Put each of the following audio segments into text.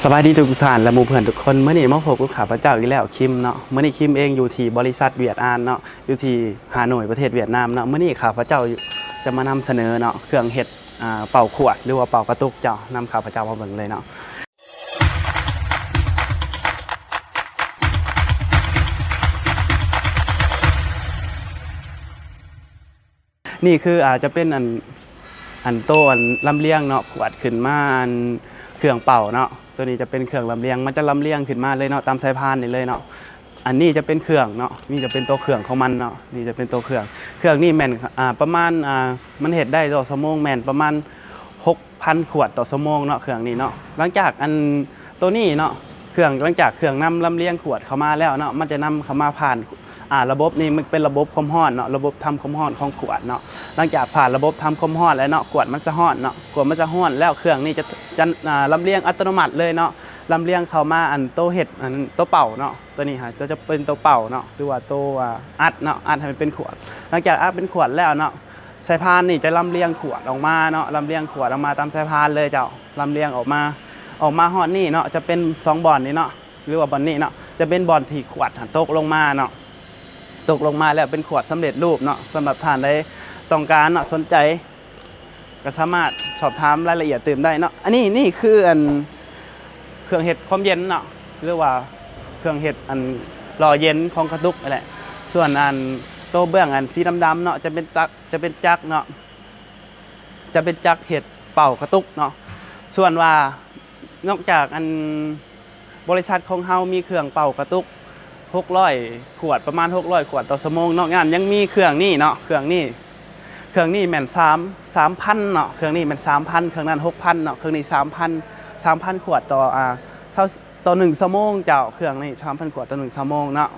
ສະບາຍດີທຸກໆທ່ານ ແລະ ໝູ່ເພື່ອນທຸກຄົນ. ມື້ນີ້ມາພົບກັບຂ້າພະເຈົ້າອີກແລ້ວ ຄິມເນາະ. ມື້ນີ້ຄິມເອງຢູ່ທີ່ບໍລິສັດຫວຽດອານເນາະ ຢູ່ທີ່ຮ່າໂນ້ຍ ປະເທດຫວຽດນາມເນາະ. ມື້ນີ້ຂ້າພະເຈົ້າຈະມານຳສະເໜີເນາະ ເຄື່ອງເຮັດ ອ່າ ເປົ່າຂວດ ຫຼືວ່າເປົ່າກະຕຸກເຈົ້າ. ນຳຂ້າພະເຈົ້າມາເບິ່ງເລີຍເນາະ. ນີ້ຄື ອາ ຈະເປັນອັນ ອັນໂຕອັນລຳລຽງເນາະ ຂວດຂຶ້ນມາ ອັນເຄື່ອງເປົ່າເນາະ. ໂຕນີ້ຈະເປັນເຄື່ອງລຳລຽງ ມັນຈະລຳລຽງຂຶ້ນມາເລີຍເນາະ ຕາມສາຍພານນີ້ເລີຍເນາະ. ອັນນີ້ຈະເປັນເຄື່ອງເນາະ ນີ້ຈະເປັນໂຕເຄື່ອງຂອງມັນເນາະ. ນີ້ຈະເປັນໂຕເຄື່ອງ ເຄື່ອງນີ້ແມ່ນ ອາ ປະມານ ອາ ມັນເຮັດໄດ້ຕໍ່ຊົ່ວໂມງແມ່ນປະມານຫົກພັນຂວດຕໍ່ຊົ່ວໂມງເນາະ ເຄື່ອງນີ້ເນາະ. ຫຼັງຈາກອັນໂຕນີ້ເນາະ ເຄື່ອງ ຫຼັງຈາກເຄື່ອງນຳລຳລຽງຂວດເຂົ້າມາແລ້ວເນາະ ມັນຈະນຳເຂົ້າມາຜ່ານ ອາ ລະບົບນີ້ ມັນເປັນລະບົບຄວາມຮ້ອນເນາະ ລະບົບທຳຄວາມຮ້ອນຂອງຂວດເນາະ. ຫຼັງຈາກຜ່ານລະບົບທຳຄວາມຮ້ອນແລ້ວເນາະ ຂວດມັນຈະຮ້ອນເນາະ ຂວດມັນຈະຮ້ອນແລ້ວ ເຄື່ອງນີ້ຈະ ຈະ ອາ ລຳລຽງອັດຕະໂນມັດເລີຍເນາະ ລຳລຽງເຂົ້າມາອັນໂຕເຮັດ ອັນໂຕເປົ່າເນາະ. ໂຕນີ້ຫາ ຈະ ຈະເປັນໂຕເປົ່າເນາະ ຫຼືວ່າໂຕ ອາ ອັດເນາະ ອັດໃຫ້ມັນເປັນຂວດ. ຫຼັງຈາກອັດເປັນຂວດແລ້ວເນາະ ສາຍພານນີ້ຈະລຳລຽງຂວດອອກມາເນາະ ລຳລຽງຂວດອອກມາຕາມສາຍພານເລີຍເຈົ້າ ລຳລຽງອອກມາ ອອກມາຮອດນີ້ເນາະ ຈະເປັນສອງບ່ອນນີ້ເນາະ ຫຼືວ່າບ່ອນນີ້ເນາະ ຈະເປັນບ່ອນທີ່ຂວດຫັ້ນຕົກລົງມາເນາະ ຕົກລົງມາແລ້ວເປັນຂວດສຳເລັດຮູບເນາະ. ສຳລັບທ່ານໃດຕ້ອງການເນາະ ສົນໃຈ ກໍສາມາດສອບຖາມລາຍລະອຽດຕື່ມໄດ້ເນາະ. ອັນນີ້ ນີ້ຄືອັນເຄື່ອງເຮັດຄວາມເຢັນເນາະ ຫຼືວ່າເຄື່ອງເຮັດອັນຫຼໍ່ເຢັນຂອງກະຕຸກຫັ້ນແຫຼະ. ສ່ວນອັນໂຕເບື້ອງອັນສີດຳໆເນາະ ຈະເປັນຈັກ ຈະເປັນຈັກເນາະ ຈະເປັນຈັກເຮັດເປົ່າກະຕຸກເນາະ. ສ່ວນວ່ານອກຈາກອັນ ບໍລິສັດຂອງເຮົາມີເຄື່ອງເປົ່າກະຕຸກຫົກຮ້ອຍຂວດ ປະມານຫົກຮ້ອຍຂວດຕໍ່ຊົ່ວໂມງເນາະ ຍັງມີເຄື່ອງນີ້ເນາະ ເຄື່ອງນີ້ ເຄື່ອງນີ້ແມ່ນສາມ ສາມພັນເນາະ ເຄື່ອງນີ້ແມ່ນສາມພັນ ເຄື່ອງນັ້ນຫົກພັນເນາະ ເຄື່ອງນີ້ສາມພັນ ສາມພັນຂວດຕໍ່ ອາ ຊາວ ຕໍ່ໜຶ່ງຊົ່ວໂມງເຈົ້າ. ເຄື່ອງນີ້ສາມພັນຂວດຕໍ່ໜຶ່ງຊົ່ວໂມງເນາະ.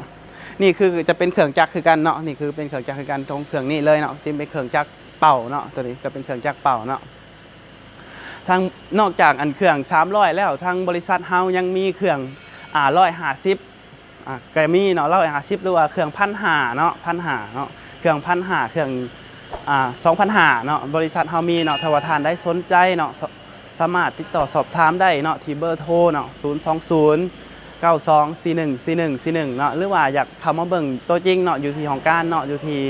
ນີ້ຄືຈະເປັນເຄື່ອງຈັກຄືກັນເນາະ ນີ້ຄືເປັນເຄື່ອງຈັກຄືກັນຂອງເຄື່ອງນີ້ເລີຍເນາະ ຈະເປັນເຄື່ອງຈັກເປົ່າເນາະ ໂຕນີ້ຈະເປັນເຄື່ອງຈັກເປົ່າເນາະ. ທາງ ນອກຈາກອັນເຄື່ອງສາມຮ້ອຍແລ້ວ ທາງບໍລິສັດເຮົາຍັງມີເຄື່ອງ ອາ ຮ້ອຍຫ້າສິບ ອາ ກະມີເນາະ ຮ້ອຍຫ້າສິບ ຫຼືວ່າເຄື່ອງພັນຫ້າເນາະ ພັນຫ້າເນາະ ເຄື່ອງພັນຫ້າ ເຄື່ອງ ອາ ສອງພັນຫ້າເນາະ ບໍລິສັດເຮົາມີເນາະ. ຖ້າວ່າທ່ານໃດສົນໃຈເນາະ ສາ ສາມາດຕິດຕໍ່ສອບຖາມໄດ້ເນາະ ທີ່ເບີໂທເນາະ ສູນສອງສູນ ເກົ້າສອງສີ່ໜຶ່ງສີ່ໜຶ່ງສີ່ໜຶ່ງເນາະ ຫຼືວ່າຢາກເຂົ້າມາເບິ່ງຕົວຈິງເນາະ ຢູ່ທີ່ຫ້ອງການເນາະ ຢູ່ທີ່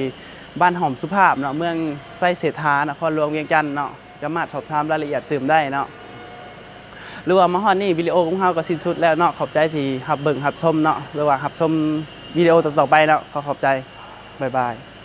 ບ້ານຫອມສຸພາບເນາະ ເມືອງໄຊເສດຖາ ນະຄອນຫຼວງວຽງຈັນເນາະ. ສາມາດສອບຖາມລາຍລະອຽດຕື່ມໄດ້ເນາະ ຫຼືວ່າມາຮອດນີ້ ວິດີໂອຂອງເຮົາກໍສິ້ນສຸດແລ້ວເນາະ. ຂອບໃຈທີ່ຮັບເບິ່ງຮັບຊົມເນາະ ຫຼືວ່າຮັບຊົມວິດີໂອຕໍ່ໆໄປເນາະ. ຂໍຂອບໃຈ ບາຍບາຍ.